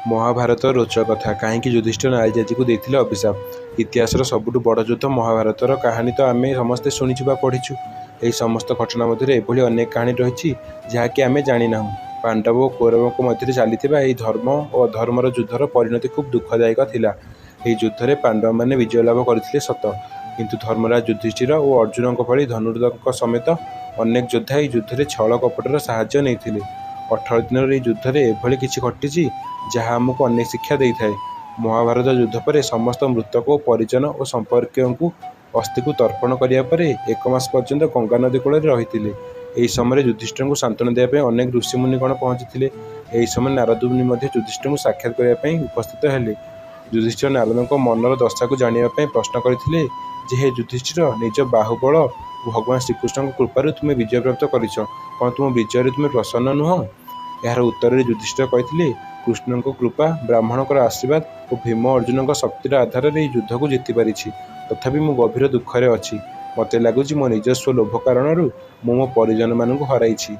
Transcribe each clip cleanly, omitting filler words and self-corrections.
ମହାଭାରତର ରୋଚକ କଥା, କାହିଁକି ଯୁଧିଷ୍ଠିର ନାରୀ ଜାତିକୁ ଦେଇଥିଲେ ଅଭିଶାପ? ଇତିହାସର ସବୁଠୁ ବଡ଼ ଯୁଦ୍ଧ ମହାଭାରତର କାହାଣୀ ତ ଆମେ ସମସ୍ତେ ଶୁଣିଛୁ ବା ପଢ଼ିଛୁ। ଏହି ସମସ୍ତ ଘଟଣା ମଧ୍ୟରେ ଏଭଳି ଅନେକ କାହାଣୀ ରହିଛି, ଯାହାକି ଆମେ ଜାଣିନାହୁଁ। ପାଣ୍ଡବ ଓ କୌରବଙ୍କ ମଧ୍ୟରେ ଚାଲିଥିବା ଏହି ଧର୍ମ ଓ ଅଧର୍ମର ଯୁଦ୍ଧର ପରିଣତି ଖୁବ୍ ଦୁଃଖଦାୟକ ଥିଲା। ଏହି ଯୁଦ୍ଧରେ ପାଣ୍ଡବମାନେ ବିଜୟ ଲାଭ କରିଥିଲେ ସତ, କିନ୍ତୁ ଧର୍ମରାଜ ଯୁଧିଷ୍ଠିର ଓ ଅର୍ଜୁନଙ୍କ ଭଳି ଧନୁର୍ଦ୍ଧରଙ୍କ ସମେତ ଅନେକ ଯୋଦ୍ଧା ଏହି ଯୁଦ୍ଧରେ ଛଳ କପଟର ସାହାଯ୍ୟ ନେଇଥିଲେ। 18 ଦିନର ଏହି ଯୁଦ୍ଧରେ ଏଭଳି କିଛି ଘଟିଛି, ଯାହା ଆମକୁ ଅନେକ ଶିକ୍ଷା ଦେଇଥାଏ। ମହାଭାରତ ଯୁଦ୍ଧ ପରେ ସମସ୍ତ ମୃତକ ଓ ପରିଜନ ଓ ସମ୍ପର୍କୀୟଙ୍କୁ ଅସ୍ଥିକୁ ତର୍ପଣ କରିବା ପରେ ଏକ ମାସ ପର୍ଯ୍ୟନ୍ତ ଗଙ୍ଗା ନଦୀ କୂଳରେ ରହିଥିଲେ। ଏହି ସମୟରେ ଯୁଧିଷ୍ଠିରଙ୍କୁ ସାନ୍ତ୍ୱନା ଦେବା ପାଇଁ ଅନେକ ଋଷିମୁନିଗଣ ପହଞ୍ଚିଥିଲେ। ଏହି ସମୟରେ ନାରଦ ମୁନି ମଧ୍ୟ ଯୁଧିଷ୍ଠିରଙ୍କୁ ସାକ୍ଷାତ କରିବା ପାଇଁ ଉପସ୍ଥିତ ହେଲେ। ଯୁଧିଷ୍ଠିର ନାରଦଙ୍କ ମନର ଦଶାକୁ ଜାଣିବା ପାଇଁ ପ୍ରଶ୍ନ କରିଥିଲେ ଯେ, ହେ ଯୁଧିଷ୍ଠିର, ନିଜ ବାହୁବଳ ଓ ଭଗବାନ ଶ୍ରୀକୃଷ୍ଣଙ୍କ କୃପାରୁ ତୁମେ ବିଜୟ ପ୍ରାପ୍ତ କରିଛ। କ'ଣ ତୁମ ବିଜୟରେ ତୁମେ ପ୍ରସନ୍ନ ନୁହଁ? ଏହାର ଉତ୍ତରରେ ଯୁଧିଷ୍ଠିର କହିଥିଲେ, କୃଷ୍ଣଙ୍କ କୃପା, ବ୍ରାହ୍ମଣଙ୍କର ଆଶୀର୍ବାଦ ଓ ଭୀମ ଅର୍ଜୁନଙ୍କ ଶକ୍ତିର ଆଧାରରେ ଏହି ଯୁଦ୍ଧକୁ ଜିତିପାରିଛି। ତଥାପି ମୁଁ ଗଭୀର ଦୁଃଖରେ ଅଛି। ମୋତେ ଲାଗୁଛି ମୋ ନିଜସ୍ୱ ଲୋଭ କାରଣରୁ ମୁଁ ମୋ ପରିଜନମାନଙ୍କୁ ହରାଇଛି।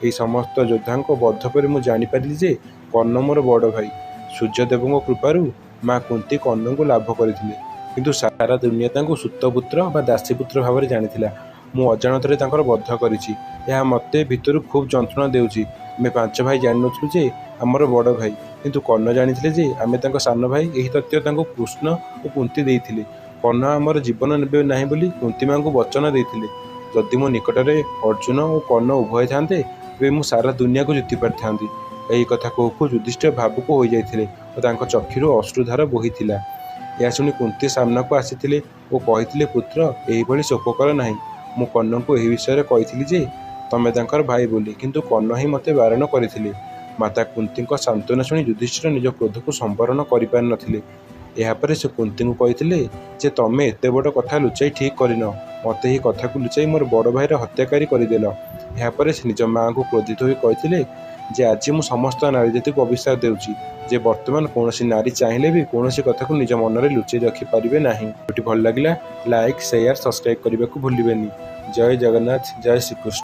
ଏହି ସମସ୍ତ ଯୋଦ୍ଧାଙ୍କ ବଧ ପରେ ମୁଁ ଜାଣିପାରିଲି ଯେ କର୍ଣ୍ଣ ମୋର ବଡ଼ ଭାଇ। ସୂର୍ଯ୍ୟଦେବଙ୍କ କୃପାରୁ ମା କୁନ୍ତୀ କର୍ଣ୍ଣଙ୍କୁ ଲାଭ କରିଥିଲେ। କିନ୍ତୁ ସାରା ଦୁନିଆ ତାଙ୍କୁ ସୂତପୁତ୍ର ବା ଦାସୀପୁତ୍ର ଭାବରେ ଜାଣିଥିଲା। ମୁଁ ଅଜାଣତରେ ତାଙ୍କର ବଧ କରିଛି। ଏହା ମୋତେ ଭିତରୁ ଖୁବ୍ ଯନ୍ତ୍ରଣା ଦେଉଛି। ଆମେ ପାଞ୍ଚ ଭାଇ ଜାଣିନଥିଲୁ ଯେ ଆମର ବଡ଼ ଭାଇ। କିନ୍ତୁ କର୍ଣ୍ଣ ଜାଣିଥିଲେ ଯେ ଆମେ ତାଙ୍କ ସାନ ଭାଇ। ଏହି ତଥ୍ୟ ତାଙ୍କୁ କୃଷ୍ଣ ଓ କୁନ୍ତୀ ଦେଇଥିଲେ। କର୍ଣ୍ଣ ଆମର ଜୀବନ ନେବେ ନାହିଁ ବୋଲି କୁନ୍ତୀ ମାଙ୍କୁ ବଚନ ଦେଇଥିଲେ। ଯଦି ମୋ ନିକଟରେ ଅର୍ଜୁନ ଓ କର୍ଣ୍ଣ ଉଭୟ ଥାନ୍ତେ, ତେବେ ମୁଁ ସାରା ଦୁନିଆକୁ ଜିତି ପାରିଥାନ୍ତି। ଏହି କଥା କହୁ କହୁ ଯୁଧିଷ୍ଠିର ଭାବୁକ ହୋଇଯାଇଥିଲେ ଓ ତାଙ୍କ ଚକ୍ଷୁରୁ ଅଶ୍ରୁଧାର ବୋହିଥିଲା। ଏହା ଶୁଣି କୁନ୍ତୀ ସାମ୍ନାକୁ ଆସିଥିଲେ ଓ କହିଥିଲେ, ପୁତ୍ର, ଏହିଭଳି ଶୋକ କର ନାହିଁ। ମୁଁ କର୍ଣ୍ଣଙ୍କୁ ଏହି ବିଷୟରେ କହିଥିଲି ଯେ ତମେ ତାଙ୍କର ଭାଇ ବୋଲି, କିନ୍ତୁ କର୍ଣ୍ଣ ହିଁ ମୋତେ ବାରଣ କରିଥିଲେ। ମାତା କୁନ୍ତୀଙ୍କ ସାନ୍ତ୍ୱନା ଶୁଣି ଯୁଧିଷ୍ଠିର ନିଜ କ୍ରୋଧକୁ ସମ୍ବରଣ କରିପାରିନଥିଲେ। ଏହାପରେ ସେ କୁନ୍ତୀଙ୍କୁ କହିଥିଲେ ଯେ, ତମେ ଏତେ ବଡ଼ କଥା ଲୁଚାଇ ଠିକ୍ କରିନ। ମୋତେ ଏହି କଥାକୁ ଲୁଚାଇ ମୋର ବଡ଼ ଭାଇର ହତ୍ୟାକାରୀ କରିଦେଲ। ଏହାପରେ ସେ ନିଜ ମାଆଙ୍କୁ କ୍ରୋଧିତ ହୋଇ କହିଥିଲେ ଯେ, ଆଜି ମୁଁ ସମସ୍ତ ନାରୀ ଜାତିକୁ ଅଭିଶାପ ଦେଉଛି ଯେ ବର୍ତ୍ତମାନ କୌଣସି ନାରୀ ଚାହିଁଲେ ବି କୌଣସି କଥାକୁ ନିଜ ମନରେ ଲୁଚାଇ ରଖିପାରିବେ ନାହିଁ। ଭିଡ଼ିଓଟି ଭଲ ଲାଗିଲା ଲାଇକ୍, ସେୟାର, ସବସ୍କ୍ରାଇବ୍ କରିବାକୁ ଭୁଲିବେନି। ଜୟ ଜଗନ୍ନାଥ, ଜୟ ଶ୍ରୀକୃଷ୍ଣ।